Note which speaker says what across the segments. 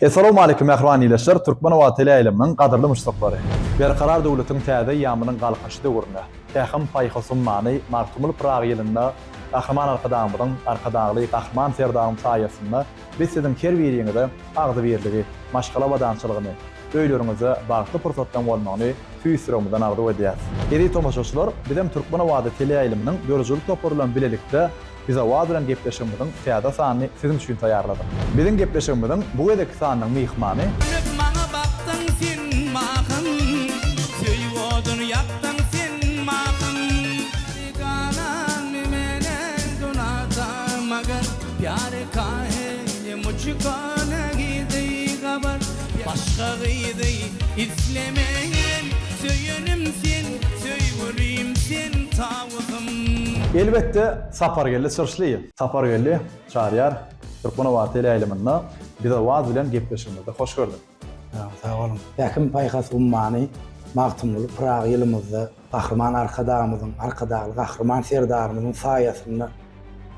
Speaker 1: Essalawmaleýkum mähriban ildeşler, Türkmen owazy teleýaýlymynyň gadyrly muşdaklary! Berkarar döwletiň täze eýýamynyň Galkynyşy döwründe, Pähim-paýhas ummany Magtymguly Pyragy ýylynda Gahryman Arkadagymyzyň, Arkadagly Gahryman Serdaryň saýasynda biz siziň her biriňize agzybirligi, maşgala abadançylygyny, öýleriňizde bagtly pursatlaryň bolmagyny tüýs ýüregimizden arzuw edýäris. Eziz tomaşaçylar, bizem Türkmen owazy teleýaýlymynyň döredijilik topary bilen bilelikde Bizowaz bilen gepleşigimiziň täze sanyny siziň üçin taýýarladyk. Biziň gepleşigimiziň bu gezekki sanynyň myhmany.
Speaker 2: Gülüp maňa bakdyň sen mahym, Söýgi oduny ýakdyň sen mahym. Bigana mene dunata magar, Pyar ka he ye mujhko nahi deý habar. Başga gyzy islemeýän, Söýenim sen, söýgülim sen tawusym.
Speaker 1: Elbetde, Sapargeldi Çyrşlyýew. Sapargeldi Çaryýar, Türkmen owazy teleýaýlymynda Bizowaz bilen gepleşigimizde hoş gördük.
Speaker 3: Sag boluň. Pähim-paýhas ummany Magtymguly Pyragy ýylymyzda Gahryman Arkadagymyzyň, Arkadagly Gahryman Serdarymyzyň saýasynda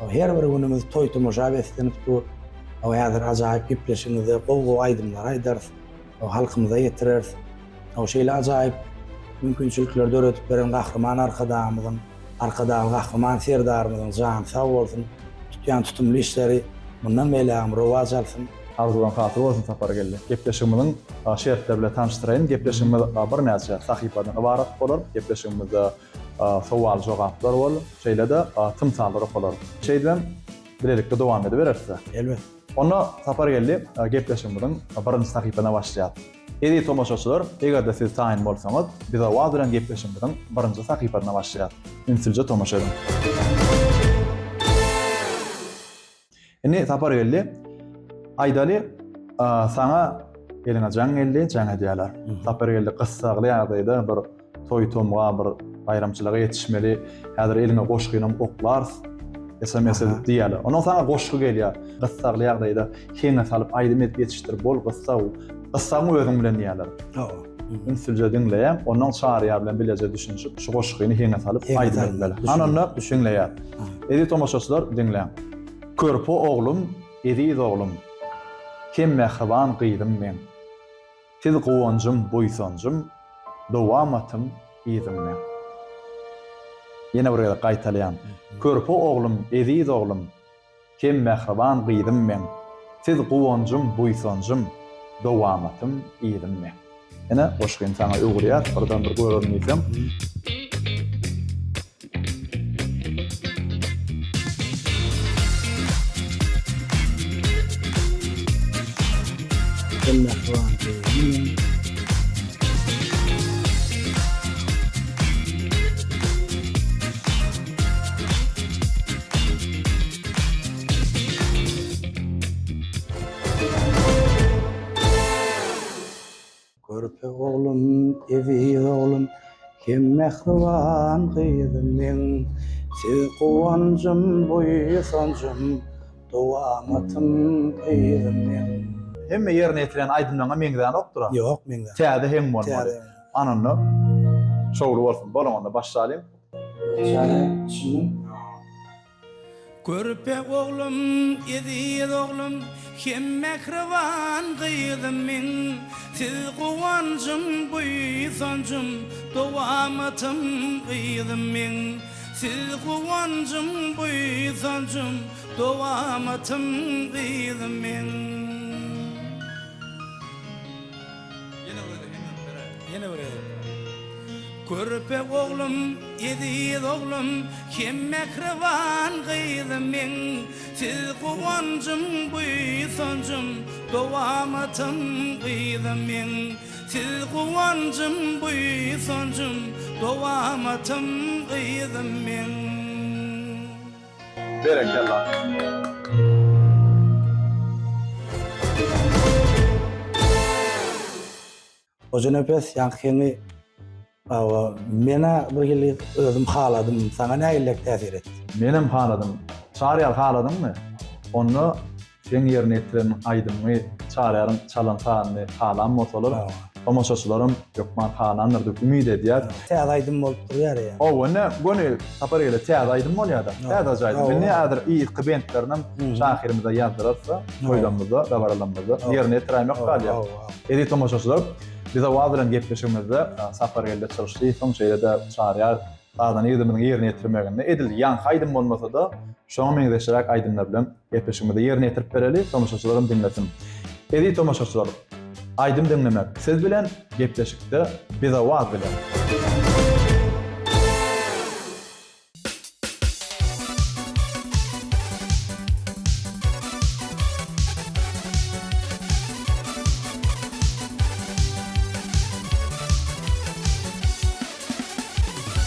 Speaker 3: her bir günümiz toý-tomaşa beslenip dur. Häzir ajaýyp gepleşigimizde gowy-gowy aýdymlar aýdarys. Halkymyza ýetireris. Şeýle ajaýyp mümkinçilikleri döredip beren Gahryman Arkadagymyzyň, Arkadagly Gahryman Serdarymyzyň jany sag bolsun, tutýan tutumly işleri mundan beýlägem rowaç alsyn.
Speaker 1: Arzuwyň hasyl bolsun Sapargeldi. Gepleşigimiziň şertleri bilen tanyşdyraýyn. Gepleşigimiz birnäçe sahypadan ybarat bolar. Gepleşigimizde sowal-jogaplar bol, şeýle-de tymsallar okalar. Şeýdibem bilelikde dowam edibereris-dä.
Speaker 3: Elbetde.
Speaker 1: Onda Sapargeldi gepleşigimiziň birinji sahypasyna başlaýar. Eziz tomaşaçylar, eger-de siz taýyn bolsaňyz, biz owaz bilen gepleşigimiziň birinji sahypasyna başlaýar. Ünsülje tomaşa ediň. Indi Sapargeldi, aýdaly, saňa eliňe jaň geldi, jaň edýärler. Sapargeldi gyssagly ýagdaýda bir Toý-tomga bir baýramçylyga ýetişmeli. Häzir eliňe goşgynam oklarys. SMS edip diýýärler. Ondan saňa goşgy gelýär. Gyssagly ýagdaýda heňe salyp aýdym edip ýetişdir bol gyssag. Gyssagyň özüň bilen diýýärler.
Speaker 3: Hawa.
Speaker 1: Ünsülje diňleýäň, ondan Çaryýar bilen bileje düşünişip şu goşgyny heňe salyp aýdym etmeli. Hany onda diňleýär. Eziz tomaşaçylar diňläň. Körpe oglum, eziz oglum, Hem mähriban gyzym meň. Siz guwanjym, buýsanjym, Dowamatym, yzym meň. Ýene bir gezek gaýtalaýan. Körpe oglum, eziz oglum, Hem mähriban gyzym meň. Siz guwanjym, buýsanjym, Dowamatym, yzym meň. Ine, goşgyny saňa öwürýäs, birden bir görerin diýseň.
Speaker 3: Körpe oglum, eziz oglum, Hem mähriban gyzym meň. Siz guwanjym, buýsanjym, Dowamatym gyzym meň.
Speaker 1: Hemme ýerine ýetirýän aýdymlaryňa meňzänokdyr-a?
Speaker 3: Ýok, meňzänok.
Speaker 1: Täze heň bolmaly.
Speaker 3: Täze heň.
Speaker 1: Ana onda şowly bolsun. Boluň onda başlalyň.
Speaker 3: Çaýa düşündiň.
Speaker 2: Körpe oglum, eziz oglum, hem mähriban gyzym meň. Siz guwanjym, buýsanjym, dowamatym gyzym meň. Siz guwanjym, buýsanjym, dowamatym gyzym meň. Ýene bir gezek. Körpe oglum, eziz oglum, hem mähriban gyzym meň. Siz guwanjym, buýsanjym, dowamatym gyzym meň. Siz guwanjym, buýsanjym, dowamatym gyzym meň.
Speaker 1: Berekella.
Speaker 3: Hojanepes ýaňky heňi hawa menä bir hili özüm haladym saňa nähillek täsir etdi?
Speaker 1: Menem haladym. Çaryýar haladyňmy? Onda seň ýerine ýetiren aýdymyňy Çaryýaryň çalan sazyny halan bolsalar.
Speaker 3: Hawa.
Speaker 1: Tomaşaçylaram hökman halandyr diýip umyt edýäs.
Speaker 3: Täze aýdym bolup durýar ýa.
Speaker 1: Hawa, ine, göni Sapar gele täze aýdym bolýar-da. Täzeje aýdym. Indi häzir yzky bentlerinem şahyrymyza ýazdyrarys-da, toýlarymyzda, dabaralarymyzda ýerine ýetiräýmek galýar. Eziz tomaşaçylar, Bize waz bilen gepleşigimizde Sapargeldi Çyrşlyýewiň, şeýle-de Çaryýar sazanda ýigidimiziň ýerine ýetirmeginde edil ýaňky aýdym bolmasa-da, şoňa meňzeşräk aýdymlar bilen gepleşigimizi ýerine ýetirip bereli, tomaşaçylaram diňlesin. Eziz tomaşaçylar, aýdym diňlemek siz bilen, gepleşikde Bize waz bilen.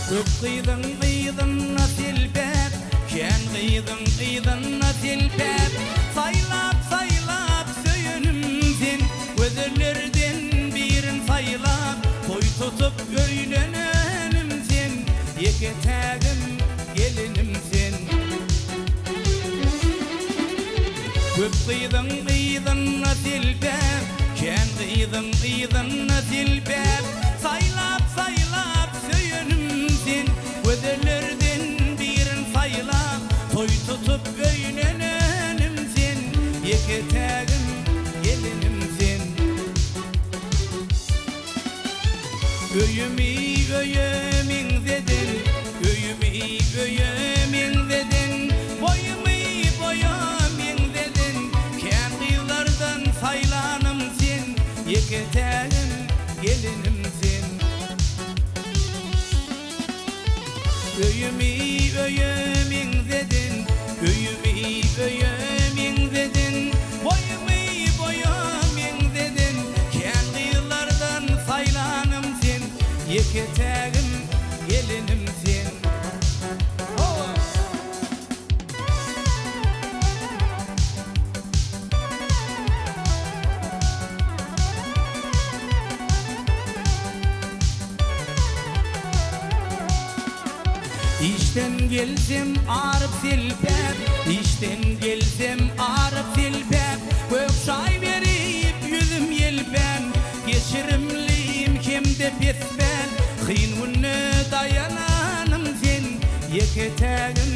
Speaker 2: Köp gyzyň yzynda selpäp, Kän gyzyň yzynda selpäp, Saýlap-saýlap söýenim sen, Gözellerden birin saýlap, Toý tutup öýlenenim sen, Ýeke-tägim gelinim sen. Köp gyzyň yzynda selpäp, Kän gyzyň yzynda selpäp, Saýlap-saýlap söýenim sen, Gözellerden birin saýlap, Toý tutup öýlenenim sen, Ýeke-tägim gelinim sen. Öýümi öýe meňzeden, Öýümi öýe meňzeden, Boýumy boýa meňzeden, Kän gyzlardan saýlanym sen, Ýeke-tägim gelinim sen. Öýümi öýe meňzeden, Öýümi öýe meňzeden, Boýumy boýa meňzeden, Kän gyzlardan saýlanym sen, Ýeke-tägim gelinim sen. Ho! Işden gelsem aryp selpäp, Işden gelsem aryp selpäp, Gök çaý berip ýüzüm ýelpän, Geçirimlim hem-de pespäl, Kyn günde daýananym sen, Ýeke-tägim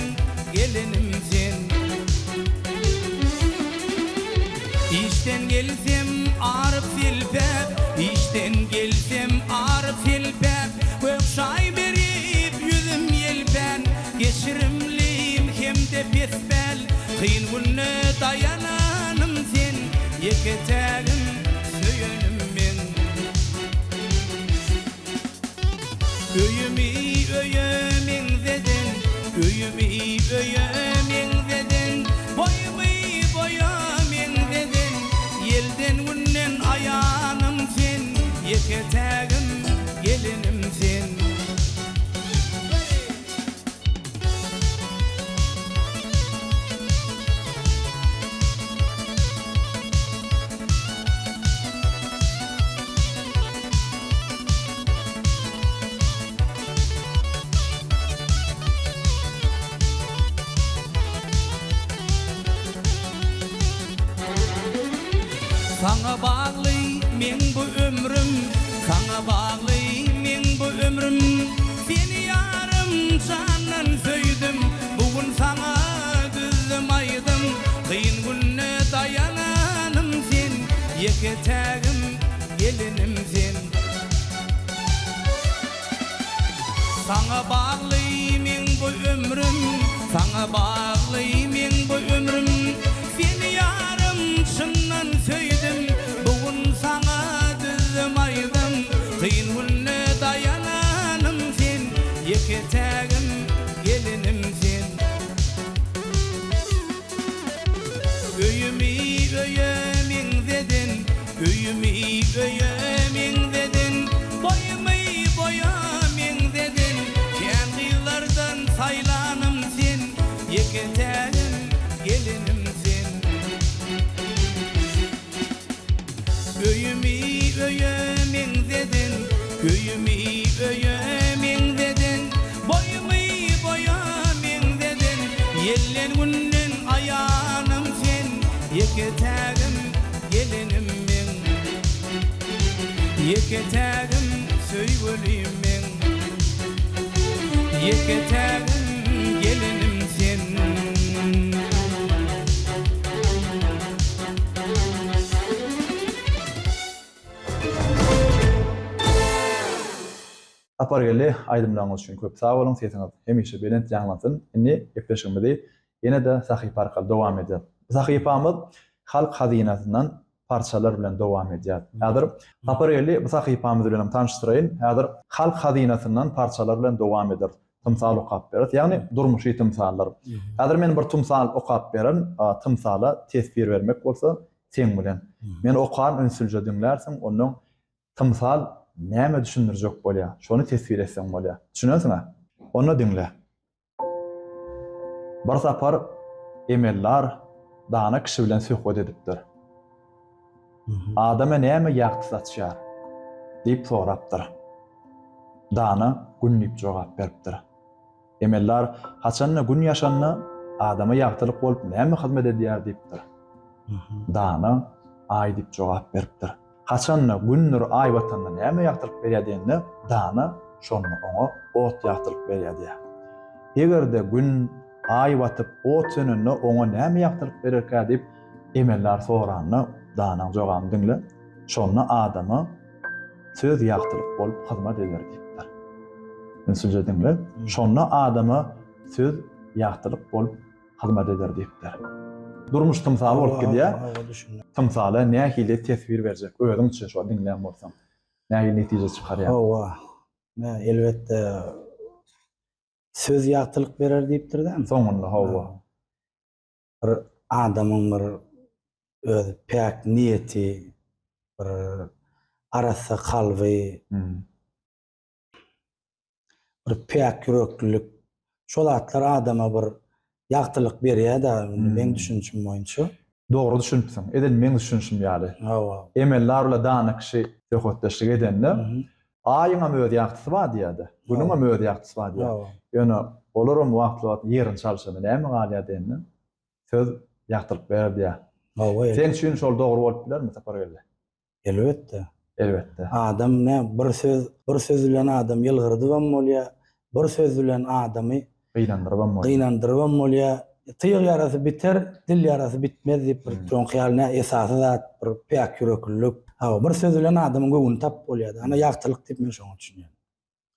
Speaker 2: gelinim sen. Işden gelsem aryp selpäp, Işden gelsem aryp selpäp, Gök çaý berip ýüzüm ýelpän, Geçirimlim hem-de pespäl, Kyn günde daýananym sen, Ýeke-tägim, söýenim meň. Öýümi öýe meňzeden, Öýümi öýe meňzeden, Boýumy boýa meňzeden, Ýelden-günden aýanym sen, Ýeke-tägim gelinim sen. Saňa bagly meň bu ömrüm, Saňa bagly meň bu ömrüm. Seni ýarym jandan söýdüm, Bu gün saňa düzdüm aýdym. Kyn günde daýananym sen, Ýeke-tägim Gelinim sen. Saňa bagly meň bu ömrüm, Saňa bagly meň bu ömrüm. Seni ýarym çyndan söýdüm, Bu gün saňa düzdüm aýdym. Kyn günde daýananym sen, Ýeke-tägim gelinim sen. Öýümi öýe meňzeden, Öýümi öýe meňzeden, Boýumy boýa meňzeden, Kän gyzlardan saýlanym sen, Ýeke-tägim gelinim sen. Öýümi öýe meňzeden, Öýümi öýe meňzeden, Boýumy boýa meňzeden, Ýelden-günden aýanym sen, Ýeke-tägim gelinim meň. Ýeke-tägim söýgülim meň. Ýeke-tägim gelinim sen.
Speaker 1: Sapargeldi aýdymlaryňyz üçin köp sag boluň sesiňiz hemişe belent ýaňlansyn indi gepleşigimizi ýene-de sahypa arkaly dowam edýäs. Bu sahypamyz Halk hazynasyndan parçalar bilen dowam edýär. Häzir Sapargeldi bu sahypamyz bilenem tanyşdyraýyn. Häzir Halk hazynasyndan parçalar bilen dowam ederis. Tymsal okap bereris. Ýagny durmuşy tymsallar. Häzir men bir tymsal okap bererin. Tymsala teswir bermek bolsa seň bilen. Men okaryn ünsülje diňlärsiň onnoň Tymsal näme düşündirjek bolýar? Şony teswir etseň bolýar. Düşünensiň-ä? Onda diňle. Bir sapar emeldar dana kişi bilen söhbet edipdir. Adama näme ýagty saçýar? diýip sorapdyr. Dana Gün diýip jogap beripdir. Emeldar, Haçanda Gün ýaşanda, adama ýagtylyk bolup näme hyzmat edýär diýipdir. Dana, Aý diýip jogap beripdir. Haçanda Gündür Aý batanda näme ýagtylyk berýär diýende, dana şonda oňa ot ýagtylyk berýär diýýär. Eger-de Gün, Aý batyp, ot sönende oňa näme ýagtylyk bererkä diýip, emeldar soranda, danaň jogabyny diňle, Şonda adama söz ýagtylyk bolup hyzmat eder diýipdir. Ünsüje diňle, Şonda adama söz ýagtylyk bolup hyzmat eder diýipdir. Durmuş tymsaly bolup gidýär. Tymsala nähili teswir berjek özüňçe şo diňlän bolsaň. Nähili netije çykarýaň?
Speaker 3: Hawa. Elbetde söz ýagtylyk berer diýipdir-dä.
Speaker 1: Soňunda hawa.
Speaker 3: Bir adamyň bir öz päk niýeti, bir arassa kalby, bir päk ýüreklilik, şol zatlar adama bir ýagtylyk berýär-dä, indi meň düşünişim boýunça.
Speaker 1: Dogry düşünipsiň, edil meň düşünişim ýaly.
Speaker 3: Hawa.
Speaker 1: Emeldar bilen dana kişi söhbetdeşlik edende, Aýyňam öz ýagtysy bar diýýär-de, Günüňem öz ýagtysy bar diýýär. Ýöne olaram wagtly-wagtly ýerini çalşanda näme galýar diýende, söz ýagtylyk berer diýýär.
Speaker 3: Hawa.
Speaker 1: Seň üçin şol dogry bolup bilermi, Sapargeldi?
Speaker 3: Elbetde.
Speaker 1: Elbetde.
Speaker 3: Adam ne bir söz, bir söz bilen adam ýylgyrdybam bolýar, bir söz bilen adamy
Speaker 1: gynandyrybam bolýar.
Speaker 3: Gynandyrybam bolýar. Tyg ýarasy biter, dil ýarasy bitmez diýip bir şoňky ýaly ne esasy zat bir päk ýüreklilik. Hawa, bir söz bilen adamyň göwnüni tapyp bolýar. Ana ýagtylyk diýip men şoňa düşünýän.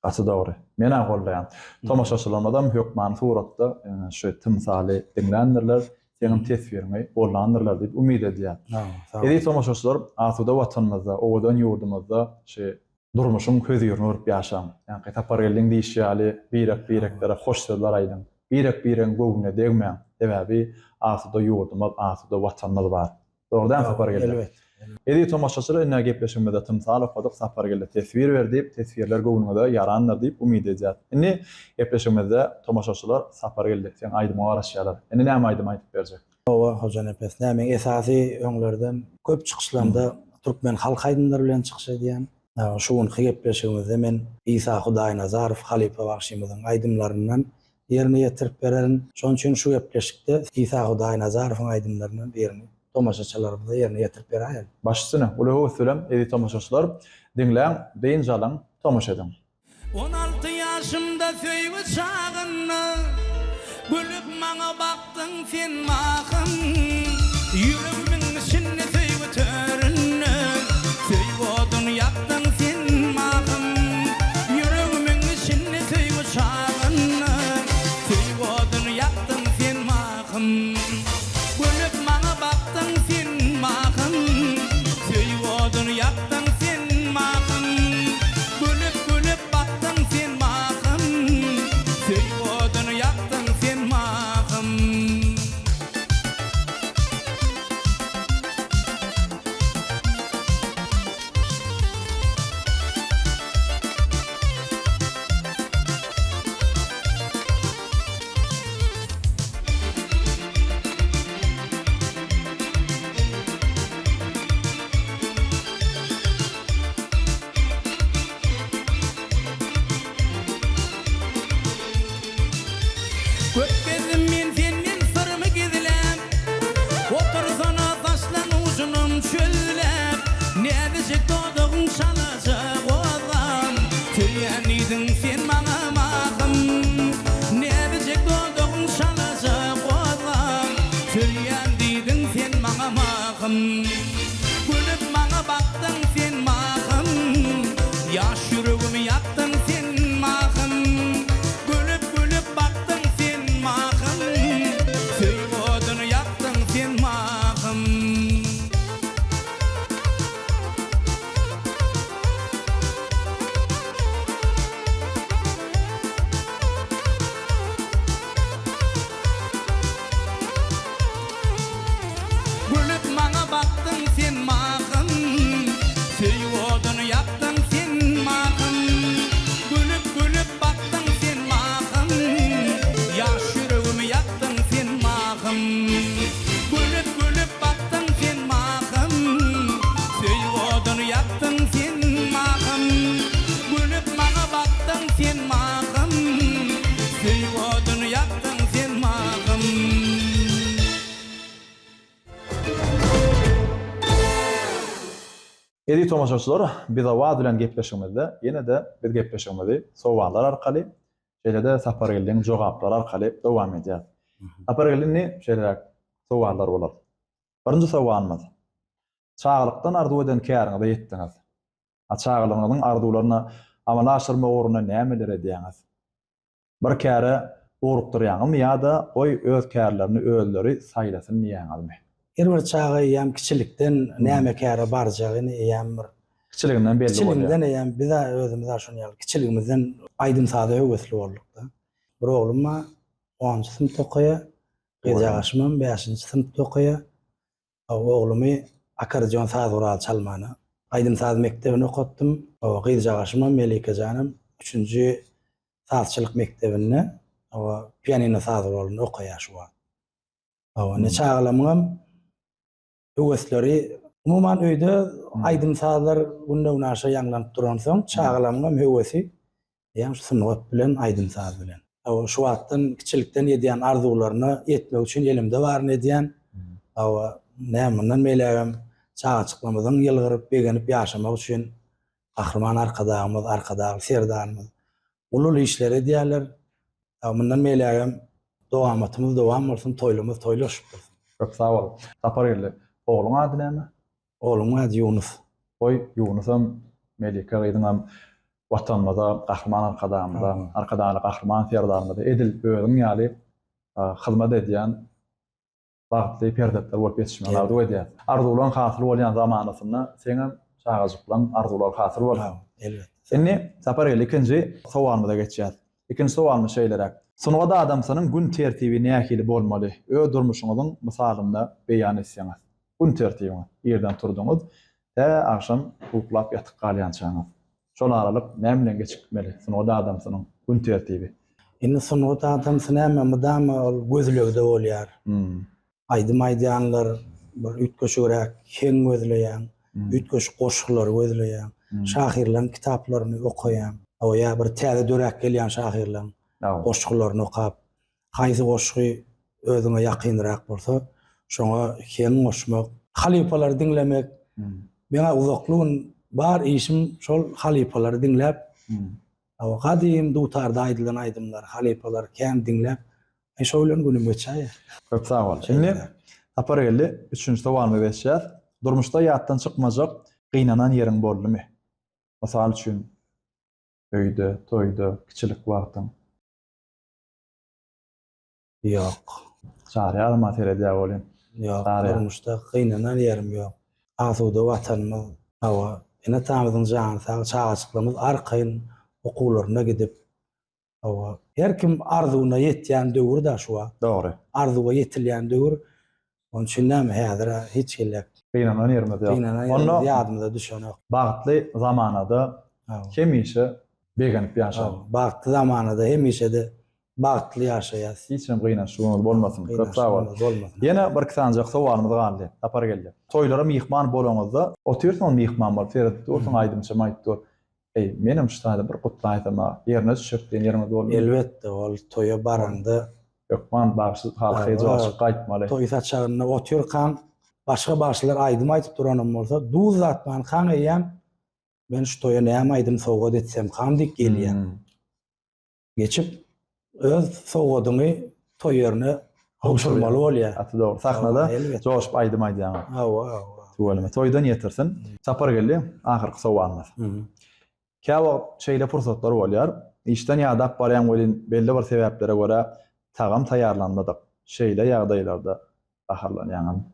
Speaker 1: Gaty dogry. Men-ä goldaýan. Tomaşaçylarymyzam hökmany suratda şu tymsaly diňländirler, seňem teswiriňi gollandyrlar diýip umyt edýän. Eziz tomaşaçylar, asuda Watanymyzda, owadan ýurdumyzda şu durmuşyň hözirini görüp ýaşaň. Ýaňky Sapargeldiň diýşi ýaly, birek-bireklere hoş sözler aýdyň. Birek-biregiň göwnüne degmäň. Sebäbi asuda ýurdumyz, asuda Watanymyz bar. Dogry dämi Sapargeldi?
Speaker 3: Elbet.
Speaker 1: Eziz tomaşaçylar indi gepleşigimizde tymsal okadyk Sapargeldi teswir berdi teswirler göwnüňize ýarandyr diýip umyt edýäs. Indi gepleşigimizde tomaşaçylar Sapargeldi seň aýdymyňa garaşýarlar. Indi näme aýdym aýdyp berjek?
Speaker 3: Hawa Hojanepes näme meň esasy öňlerden köp çykyşlarymda türkmen halk aýdymlary bilen çykyş edýän. Şu günki gepleşigimizde men Isa Hudaýnazarow halypa bagşymyzyň aýdymlaryndan ýerine ýetirip bererin. Şonuň üçin şu gepleşikde Isa Hudaýnazarowyň aýdymlaryndan birini tomaşaçylarymyza ýerine ýetirip beräýelim.
Speaker 1: Baş üstüne, uly höwes bilen eziz tomaşaçylar, diňläň, dynç alyň, tomaşa ediň.
Speaker 2: 16 ýaşymda söýgi çagynda Gülüp maňa bakdyň sen mahym Ýüregimiň içinde söýgi töründe Söýgi oduny ýakdyň sen mahym Ýüregimiň içinde söýgi çagynda Söýgi oduny ýakdyň sen mahym Gülüp maňa bakdyň sen mahym Söýgi oduny ýakdyň sen mahym Gülüp gülüp bakdyň sen mahym Söýgi oduny ýakdyň sen mahym. Köp gezdim men senden syrymy gizläp, Otursana saçlaň ujunam çözläp, Näzijek dodagyň çalaja. Ýakdyň sen mahym.
Speaker 1: Eziz tomaşaçylar, Bizowaz bilen gepleşigimizde ýene-de biz gepleşigimizi sowallar arkaly, şeýle-de Sapargeldiň jogaplary arkaly dowam edýäris. Sapargeldi indi şeýleräk sowallar bolar. Birinji sowalymyz. Çagalykdan arzuw eden käriňize ýetdiňiz. A çagalygyňyzyň arzuwlaryny amala aşyrmak ugrunda nämeler edýäňiz? Bir käre ugrukdyrýaňyzmy ýa-da goý öz kärlerini özleri saýlasyn diýýäňizmi?
Speaker 3: Her bir çaga eýýäm kiçilikden näme käre barjagyny eýýäm bir
Speaker 1: Kiçiliginden belli bolýar.
Speaker 3: Kiçiliginden eýýäm biz-ä özümiz-ä şonuň ýaly kiçiligimizden aýdym-saza höwesli bolduk-da. Bir oglum bar, onunjy synpda okaýar, gyzjagaşymam bäşinji synpda okaýar. Oglumy akkordeon saz guraly çalmana aýdym-saz mekdebine okatdym. Gyzjagaşymam Melikejanam üçünji sazçylyk mekdebinde pianino saz guralynda okaýar şu wagt. Indi çagalarymyňam höwesleri umuman öýde aýdym-sazlar günde-günaşa ýaňlanyp duransoň çagalarymyňam höwesi Eýýäm şu sungat bilen, aýdym-saz bilen. Hawa, şu wagtdan kiçilikden edýän arzuwlaryna ýetmek üçin elimde baryny edýän. Hawa, näme mundan beýlägem çagajyklarymyzyň ýylgyryp, begenip ýaşamagy üçin Gahryman Arkadagymyz, Arkadagly Serdarymyz uly-uly işleri edýärler. Hawa, mundan beýlägem dowamatymyz dowam bolsun, toýlumyz toýlaşyp dursun.
Speaker 1: Köp sag bol. Sapargeldi, ogluň ady näme?
Speaker 3: Ogluň ady Ýunus.
Speaker 1: Goý, Ýunusam, Melike gyzyňam Watanymyza, Gahryman Arkadagymyza, Arkadagly Gahryman Serdarymyza edil özüň ýaly hyzmat edýän bagtly perzentler bolup ýetişmegini arzuw edýäs. Arzuwlaryň hasyl bolýan zamanasynda seňem çagajyklaň arzuwlary hasyl bolsun.
Speaker 3: Elbetde.
Speaker 1: Indi Sapargeldi ikinji sowalymyza geçýäs. Ikinji sowalymyz şeýleräk. Sungat adamsynyň gün tertibi nähili bolmaly? Öz durmuşyňyzyň mysalynda beýan etseňiz. Gün tertibiňiz, irden turduňyz, tä agşam uklap ýatyp galýançaňyz. Şol aralyk näme bilen geçip gitmeli sungat adamsynyň gün tertibi?
Speaker 3: Indi sungat adamsy näme mydama ol gözlegde bolýar. Aýdym aýdýanlar bir üýtgeşigräk heň gözleýäň, üýtgeşik goşgulary gözleýäň, şahyrlaryň kitaplaryny okaýaň. Hawa ýa bir täze döräp gelýän şahyrlaryň goşgularyny okap, Haýsy goşgy özüňe ýakynrak bolsa, şoňa heň goşmak. Halypalary diňlemek. Meň-ä uzakly gün bar işim şol halypalary diňläp, gadym dutarda aýdylan aýdymlary, halypalary kän diňläp, aý şo bilen günüm geçäýýär.
Speaker 1: Köp sag bol. Indi Sapargeldi, üçünji sowalymyza geçýäs. Durmuşda ýatdan çykmajak gynanan ýeriň boldumy? Mysal üçin, öýde, toýda, kiçilik wagtyň.
Speaker 3: Ýok.
Speaker 1: Çaryýaryma seredýär welin.
Speaker 3: Ýok, durmuşda gynanan ýerim ýok. Asuda Watanymyz, hawa, ene-atamyzyň jany sag, çagajyklarymyz arkaýyn okuwlaryna gidip, hawa, her kim arzuwyna ýetýän döwür-dä şu wagt.
Speaker 1: Dogry.
Speaker 3: Arzuwa ýetilýän döwür. Onuň üçin näme häzir-ä hiç hili.
Speaker 1: Gynanan ýerimiz ýok.
Speaker 3: Gynanan ýerimiz ýadymyza düşenok.
Speaker 1: Bagtly zamanada hemişe begenip ýaşaň.
Speaker 3: Bagtly zamanada hemişe-de bagtly ýaşaýas.
Speaker 1: Hiç hem gynançlygymyz bolmasyn. Köp sag bol. Ýene birki sanyjak sowalymyz galdy. Sapargeldi. Toýlara myhman bolaňyzda, otyrsyňyz myhman bolup seredip dursuň aýdymçam aýdyp dur. Eý, menem şu taýda bir gutlaýsam-a, ýerine düşjek diýen ýeriňiz boldumy?
Speaker 3: Elbetde, ol toýa baraňda.
Speaker 1: Hökman bagşy halky joşup gaýtmaly.
Speaker 3: Toý saçagynda otyrkaň, başga bagşylar aýdym aýdyp duranam bolsa, duz datmankaň eýýäm, men şu toýa näme aýdym sowgat etsemkam diýip gelýäň. Geçip, öz sowgadyňy toý ýerine gowşurmaly bolýar.
Speaker 1: Gaty dogry. Sahnada joşup aýdym aýdýaň.
Speaker 3: Hawa, hawa.
Speaker 1: Tüweleme. Toýdan ýetirsin. Sapargeldi, ahyrky sowalymyz. Käwagt şeýle pursatlar bolýar. Işden ýadap barýaň welin belli bir sebäplere görä tagam taýýarlanmadyk. Şeýle ýagdaýlarda gaharlanýaňyzmy?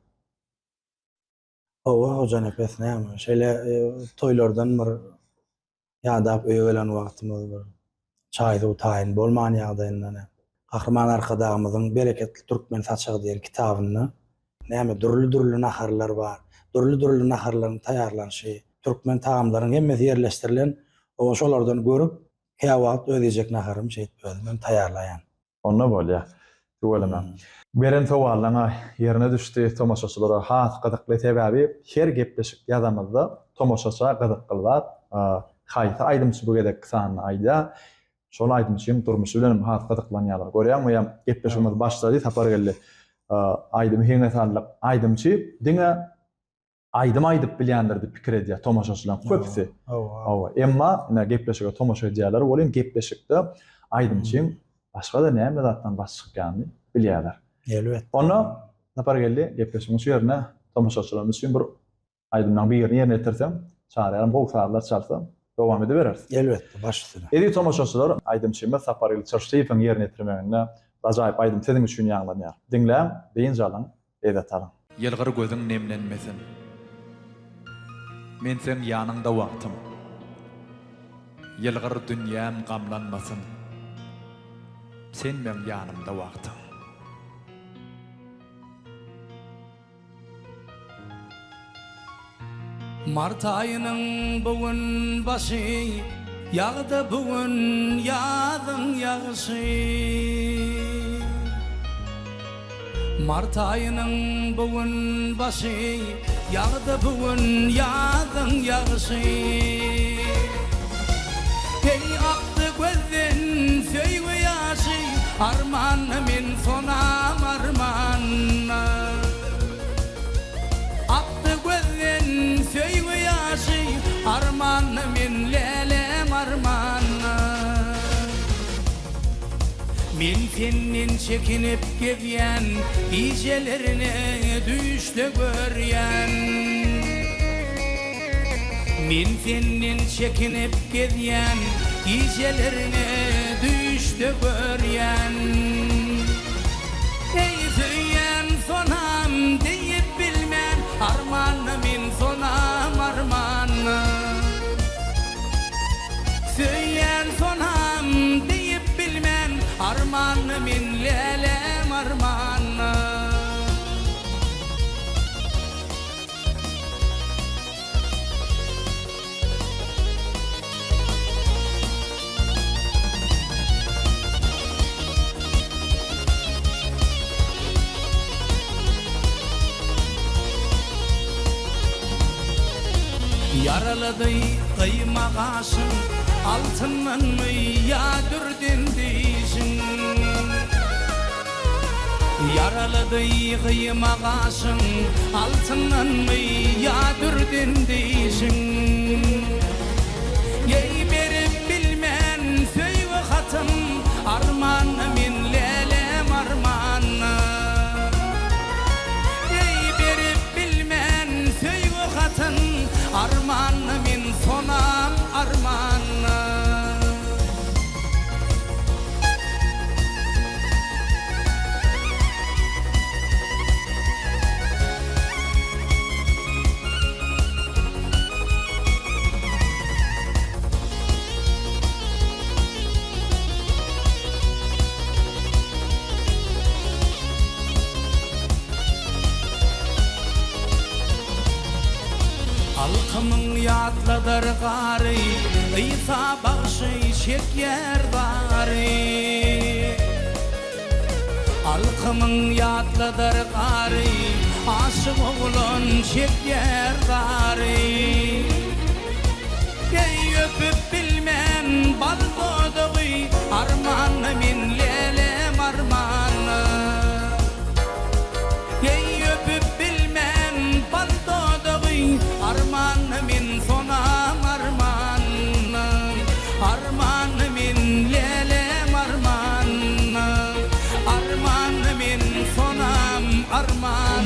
Speaker 3: Hawa, Hojanepes näme, şeýle toýlardan bir ýadap öýe gelen wagtymyz bir çaý-suw taýyn bolman ýagdaýynda ne. Gahryman Arkadagymyzyň Bereketli türkmen saçagy diýen kitabynda näme dürli-dürli naharlar bar, dürli-dürli naharlaryň taýýarlanyşy, türkmen tagamlaryň hemmesi ýerleşdirilen, oba şolardan görüp, käwagt öz iýjek naharymy şeýdip özümem taýýarlaýan.
Speaker 1: Onda bolýa. Tüweleme. Beren sowallaňa ýerine düşdi tomaşaçylara has gyzykly sebäbi her gepleşik ýazamyzda tomaşaça gyzykly zat haýsy aýdymçy bu gezekki sanyny aýdýa. Şol aýdymçyň durmuşy bilen hem has gyzyklanýarlar. Görýäňmi ýa gepleşigimiz başlady Sapargeldi. Aýdymy heňe saldyk. Aýdymçy diňe aýdym aýdyp bilýändir diýip pikir edýär tomaşaçylaryň köpüsi. Hawa. Emma ine gepleşige tomaşa edýärler welin gepleşikde aýdymçyň başga-da näme zatdan baş çykýanyny bilýärler.
Speaker 3: Elbetde.
Speaker 1: Onda Sapargeldi gepleşigiň şu ýerine tomaşaçylarymyz üçin bir Aýdymlaň birini ýerine ýetirseň, Çaryýaram gowy sazlar çalsa, dowam edibereris.
Speaker 3: Elbetde, baş üstüne.
Speaker 1: Eziz tomaşaçylar, aýdymçymyz Sapargeldi Çyrşyýewiň ýerine ýetirmeginde ajaýyp aýdym siziň üçin ýaňlanýar. Diňläň, dynç alyň, lezzet alyň.
Speaker 2: Ýylgyr gözüň nemlenmesin. Men seň ýanyňda wagtym. Ýylgyr dünýäm gamlanmasyn. Sen meň ýanymda wagtyň. Mart aýynyň bu gün başy, Ýagdy bu gün ýazyň ýagşy. Mart aýynyň bu gün başy, Ýagdy bu gün ýazyň ýagşy. Heý, akdy gözden söýgi ýaşy, Arman men sonam arman. Akdy gözden söýgi ýaşy, Arman men lälem arman. Men senden çekinip gezýän, Gijelerine düýşde görýän. Men senden çekinip gezýän, Gijelerine düýşde görýän. Eý söýýän sonam diýip bilmän, Armanda men sonam armanda. Söýýän sonam diýip bilmän, Armanda men lälem armanda. Ýaralady gyýma gaşyň, Altyndanmy ýa dürden dişiň? Ýaralady gyýma gaşyň, Altyndanmy ýa dürden dişiň? Eý, berip bilmen söýgi hatyn, Arman men lälem arman. Eý, berip bilmen söýgi hatyn, Arman men sonam arman. Halkymyň ýatladar gary, Isa bagşy çekýär zary. Halkymyň ýatladar gary, Aşyk oglan çekýär zary. Eý, öpüp bilmen bal dodagy, Arman men lälem arman. Eý, öpüp bilmen bal dodagy, Arman men sonam arman. Arman men lälem arman. Arman men sonam arman.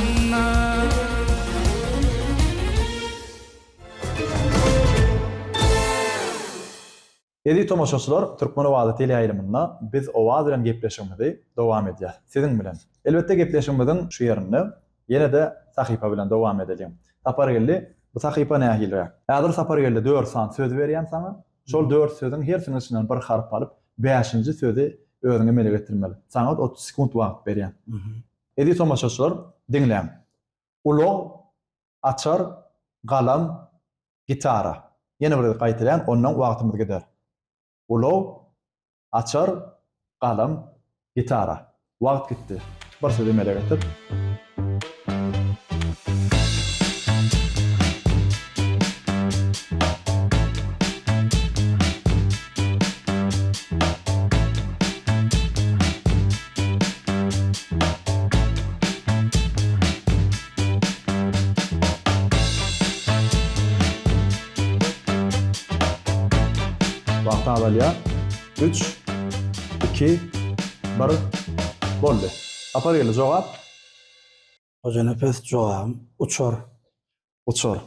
Speaker 1: Eziz tomaşaçylar, Türkmen owazy teleýaýlymynda biz owaz bilen gepleşigimizi dowam edýäs. Siziň bilen. Elbetde gepleşigimiziň şu ýerinde ýene-de sahypa bilen dowam edeliň. Sapargeldi, bu sahypa nähiliräk? Häzir Sapargeldi dört sany söz berýän saňa. Şol dört sözüň hersiniň içinden bir harp alyp, bäşinji sözi özüň emele getirmeli. Saňa 30 sekunt wagt berýän. Eziz tomaşaçylar, diňläň. Ulag, açar, galam, gitara. Ýene bir gezek gaýtalaýan, ondan wagtymyz gider. Ulag, açar, galam, gitara. Wagt gitdi. Bir söz emele getir. Wagt azalýar. Üç, iki, bir, boldy. Sapargeldi jogap?
Speaker 3: Hojanepes jogabym uçar.
Speaker 1: Uçar.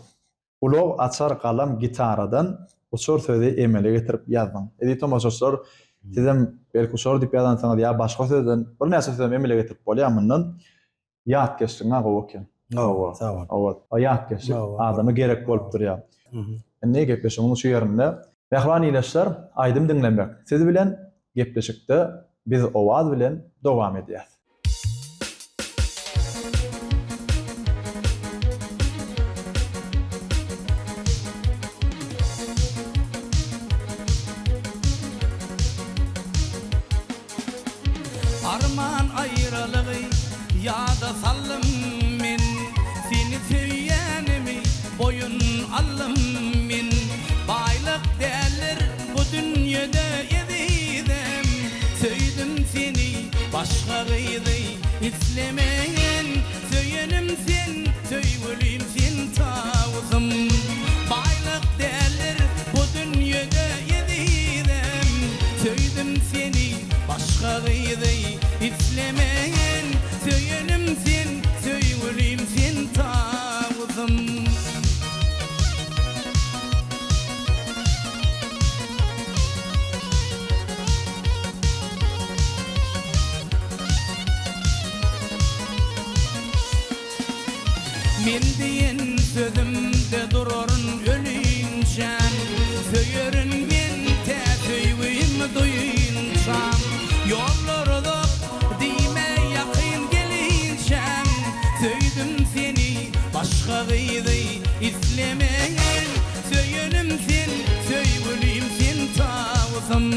Speaker 1: Ulag, açar, galam, gitaradan uçar sözi emele getirip ýazdyň. Eziz tomaşaçylar, sizem belki uçar diýip ýazansyňyz ýa başga sözden birnäçe sözem emele getirip bolýar mundan. Ýatkeşligiň-ä gowy eken.
Speaker 3: Hawa, sag bol.
Speaker 1: Hawa, ýatkeşlik adama gerek bolup durýar. Indi gepleşigiň şu ýerinde mähriban ildeşler, aýdym diňlemek siz bilen gepleşikde biz owaz bilen dowam edýäs.
Speaker 2: Arman aýralygy ýada saldym men Seni söýýänimi boýun aldym men Baýlyk däldir bu dünýede ezizim Söýdüm seni başga gyzy islemen Söýenim sen söýgülim sen tawusym Baýlyk däldir bu dünýede ezizim Söýdüm seni başga gyzy islemen Söýenim sen söýgülim sen tawusym. Men diýen sözümde duraryn ölinçäm, Söýerin men tä söýgim duýynçam. Ýollar uzak diýme ýakyn gelinçäm, Söýdüm seni başga gyzy islemen. Söýenim sen söýgülim sen tawusym.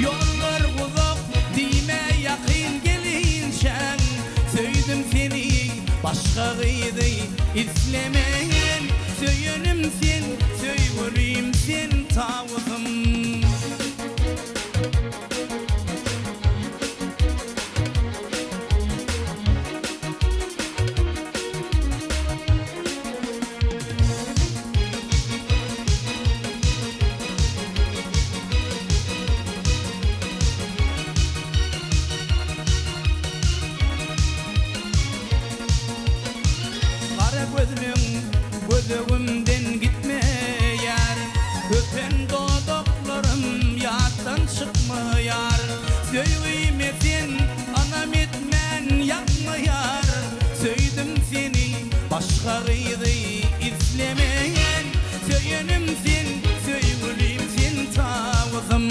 Speaker 2: Ýollar uzak diýme ýakyn gelinçäň, Söýdüm seni başga gyzy islemen Söýenim sen söýgülim sen tawusym. Gara gözleň gözegimden gitmeýär, Öpen dodaklarym ýatdan çykmaýar. Söýgime sen ynam etmän ýakmaýar, Söýdüm seni başga gyzy islemeýän. Söýenim sen söýgülim sen tawusym.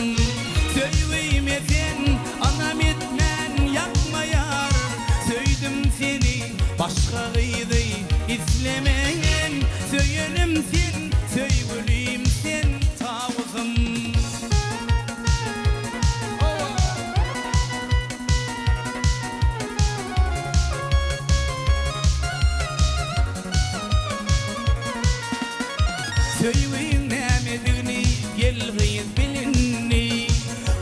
Speaker 2: Söýgime sen ynam etmän ýakmaýar Söýdüm seni başga gyzy islemeýän Söýenim sen söýgülim sen tawusym. Söýgiň nämedigini gel gyz bil indi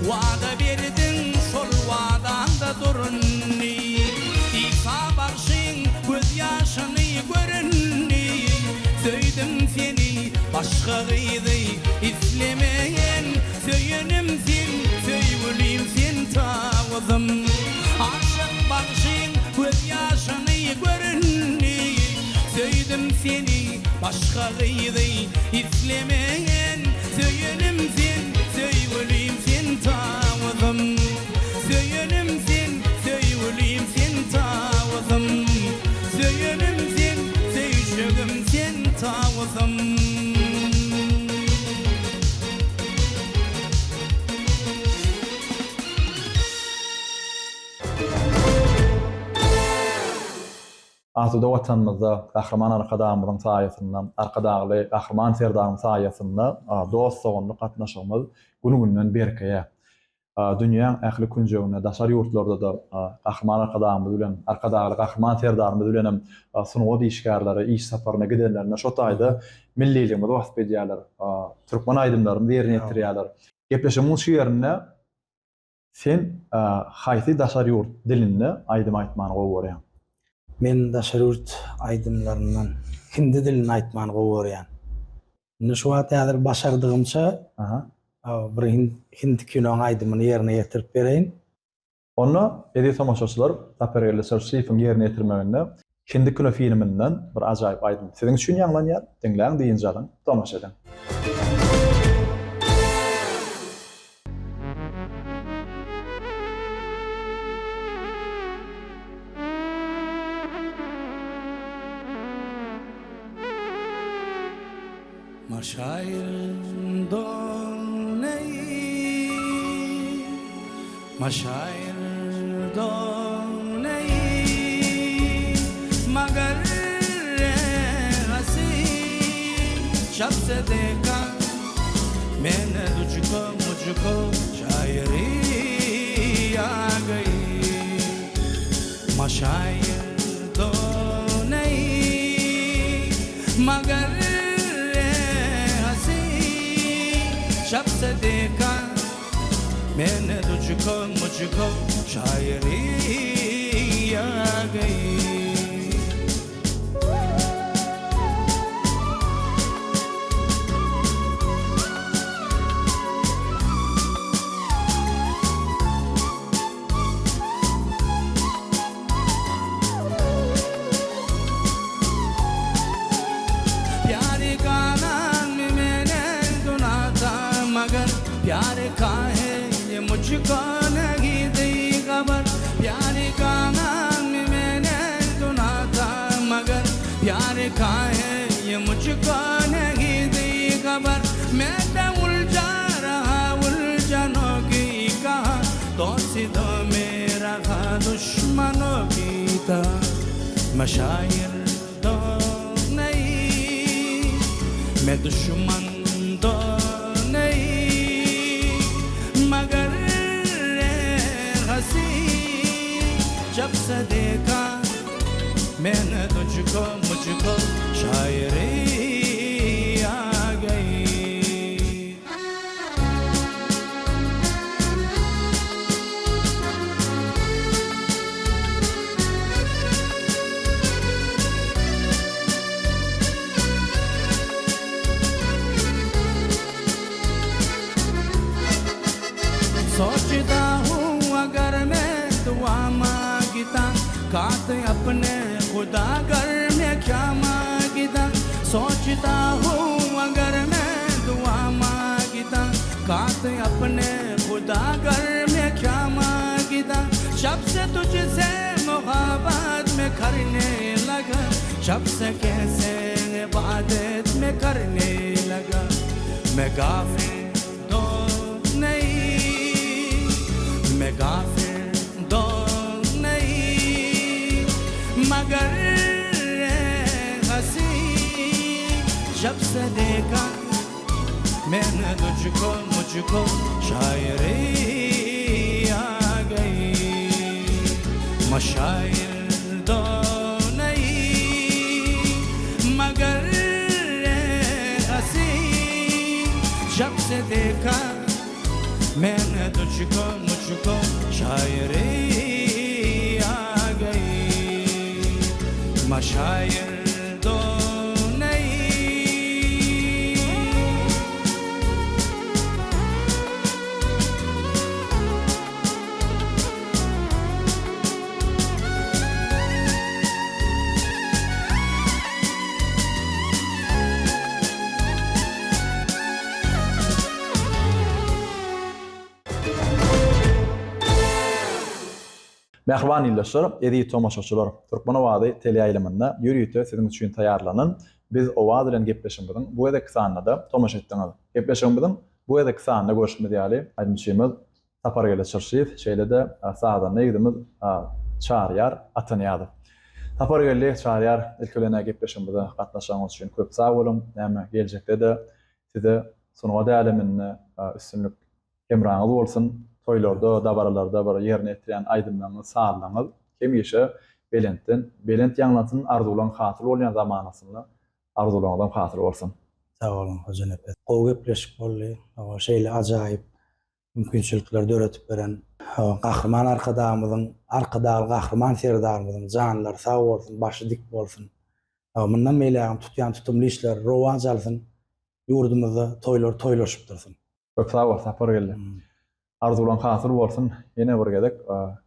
Speaker 2: Wada berdiň şol wadaňda dur indi Isa bagşyň göz ýaşyny gör indi Söýdüm seni başga gyzy islemeýän Söýenim sen söýgülim sen tawusym Aşyk bagşyň göz ýaşyny gör indi Söýdüm seni başga gyzy islemeýän Söýenim sen söýgülim sen tawusym Söýenim sen söýgülim sen tawusym Söýenim sen söýjegim sen tawusym.
Speaker 1: Asuda Watanymyzda Gahryman Arkadagymyzyň saýasynda, Arkadagly Gahryman Serdaryň saýasynda dost-doganlyk gatnaşygymyz gün-günden berkeýär. Dünýäň ähli künjeginde, daşary ýurtlarda-da Gahryman Arkadagymyz bilen, Arkadagly Gahryman Serdarymyz bilen hem sungat işgärleri iş saparyna gidenlerinde şo taýda milliligimizi wasp edýärler, türkmen aýdymlarymyzy ýerine ýetirýärler. Gepleşigimiň şu ýerinde Sen haýsy daşary ýurt dilinde aýdym aýtmany gowy görýäň?
Speaker 3: Men daşary ýurt aýdymlaryndan hindi dilinde aýtmany gowy görýän. Indi şu wagt häzir başardygymça. Bir hindi kinoň aýdymyny ýerine ýetirip bereýin.
Speaker 1: Onda, eziz tomaşaçylar, Sapargeldi Çyrşyýewiň ýerine ýetirmeginde Hindi kino filminden bir ajaýyp aýdym siziň üçin ýaňlanýar. Diňläň, dynç alyň, tomaşa ediň.
Speaker 2: Maşaýyr doneý, maşaýyr doneý, Magar hasi şab se deka, Mene tujhko mujhko şaýry a gaý. Maşaýyr doneý, Magar hasi şab se deka, Mene tujhko mujhko şaýry a gaý. Pyar ka naam maine suna tha magar pyar ka hai ye mujhko nahi di khabar Pyar ka naam maine suna tha magar pyar ka hai ye mujhko nahi di khabar Main to uljha raha uljhanon ki kaha Dosti to mera tha dushmanon ki tha Maşaýyr to nahi Me dushman to nahi Magar hasi jab se dekha Maine tujhko mujhko şaýry a gaý. Soçda hu agar main dua mangta Kaat apne khuda ghar mein kya mangta Soçda hu agar main dua mangta Kaat apne khuda ghar mein kya mangta Jab se tujhse muhabbat mein karne laga Jab se kaise ibadat mein karne laga Main gafil to nahi Main gafil to nahi Magar hasi jab se dekha Maine tujhko mujhko şaýry a gaý Maşaýyr to nahi Magar hasi jab se dekha Maine tujhko mujhko şaýry a gaý Maşaýyr to nahi.
Speaker 1: Mähriban ildeşler, eziz tomaşaçylar, Türkmen owazy teleýaýlymynda ýörite siziň üçin taýýarlanan Biz owaz bilen gepleşigimiziň bu gezekki sanynda-da tomaşa etdiňiz. Gepleşigimiziň bu gezekki sanynda görşümiz ýaly, aýdymçymyz Sapargeldi Çyrşyýew, şeýle-de sazanda ýigidimiz Çaryýar Atanyýazow. Sapargeldi, Çaryýar, ilki bilen-ä gepleşigimize gatnaşanyňyz üçin köp sag boluň. Näme, geljekde-de size sungat äleminde üstünlik hemraňyz bolsun. Toýlarda, dabaralarda bir ýerine ýetirýän aýdymlaryňyz, sazlaryňyz hemişe belentden belent ýaňlansyn, arzuwlaryň hasyl bolýan zamanasynda arzuwlaryňyzam hasyl bolsun.
Speaker 3: Sag boluň Hojanepes. Gowy gepleşik boldy. Şeýle ajaýyp mümkinçilikleri döredip beren Gahryman Arkadagymyzyň, Arkadagly Gahryman Serdarymyzyň janlary sag bolsun, başy dik bolsun. Mundan beýlägem tutýan tutumly işleri rowaç alsyn, ýurdumyzda toýlar toýlaşyp dursun.
Speaker 1: Köp sag bol Sapargeldi. Arzuwlaň hasyl bolsun, ýene bir gezek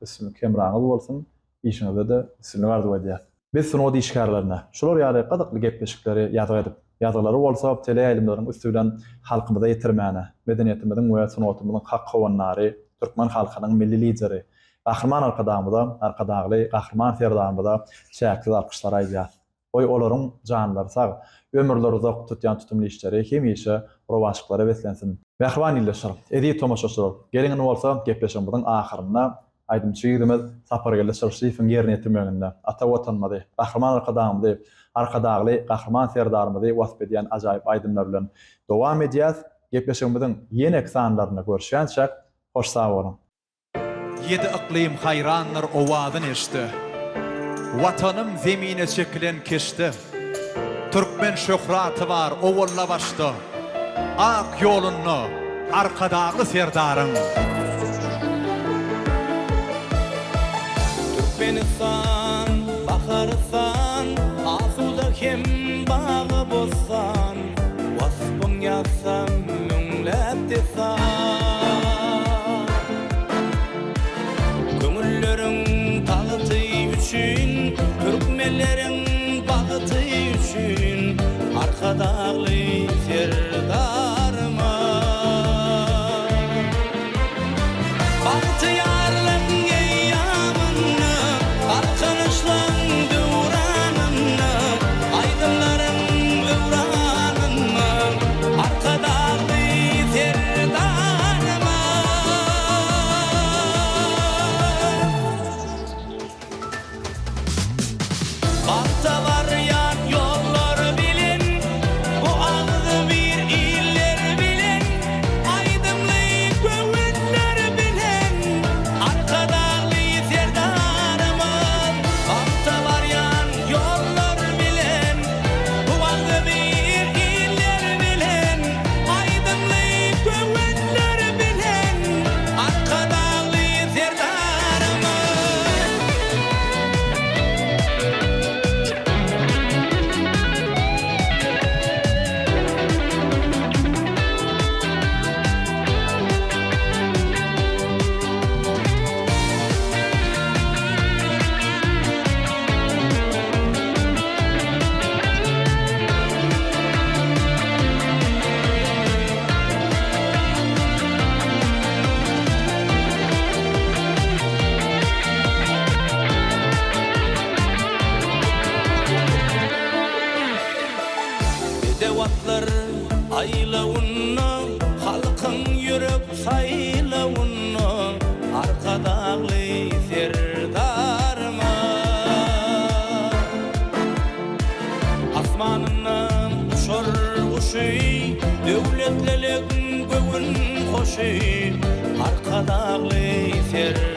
Speaker 1: üstünlik hemraňyz bolsun, işiňizde-de üstünlik arzuw edýäs. Biz sungat işgärlerine şular ýaly gyzykly gepleşikleri ýazgy edip, ýazgylary bolsa teleýaýlymlaryň üsti bilen halkymyza ýetirmäne, medeniýetimiziň we sungatymyzyň hak howandary, türkmen halkynyň Milli Lideri, Gahryman Arkadagymyza, Arkadagly Gahryman Serdarymyza çäksiz alkyşlar aýdýas. Goý, olaryň janlary sag, ömürleri uzak, tutýan tutumly işleri hemişe rowaçlyklara beslensin! Mähriban ildeşler, eziz tomaşaçylar, geliň indi bolsa gepleşigimiziň ahyrynda aýdymçy ýigidimiz Sapargeldi Çyrşyýewiň ýerine ýetirmeginde ata Watanymyzy, Gahryman Arkadagymyzy, Arkadagly Gahryman Serdarymyzy wasp edýän ajaýyp aýdymlar bilen dowam edýäs. Gepleşigimiziň ýeneki sanlarynda görüşýänçäk, hoş sag boluň!
Speaker 4: Ýedi yklym haýrandyr owazyn eşde. Watanym zemine çekilen keşde. Türkmen şöhraty bar owalla başda. Ak ýolunda Arkadagly Serdaryň.
Speaker 2: Türkmenistan, Baharystan, asuda hem bagy-bossan, Waspyň ýazsam müňläp dessan. Köňülleriň tagty üçin, Türkmenleriň bagty üçin, Arkadagly Serdarymyz. Bagtyýarlygyň eýýamynda, Galkynyşlaň döwranynda, Aýdymlaryň öwranynda, Arkadagly Serdarymyz. Bagta barýan ýollar bilen, Bu agzybir iller bilen, Aýdymly göwünler bilen, Arkadagly Serdarymyz. Bagta barýan ýollar bilen, Bu agzybir iller bilen, Aýdymly göwünler bilen, Arkadagly Serdarymyz. Bedew atlar aýlawynda, Halkyň ýürek saýlawynda, Arkadagly Serdarymyz. Asmanyndan uçar guşy, Döwletliligiň göwün hoşy, Arkadagly Serdarymyz.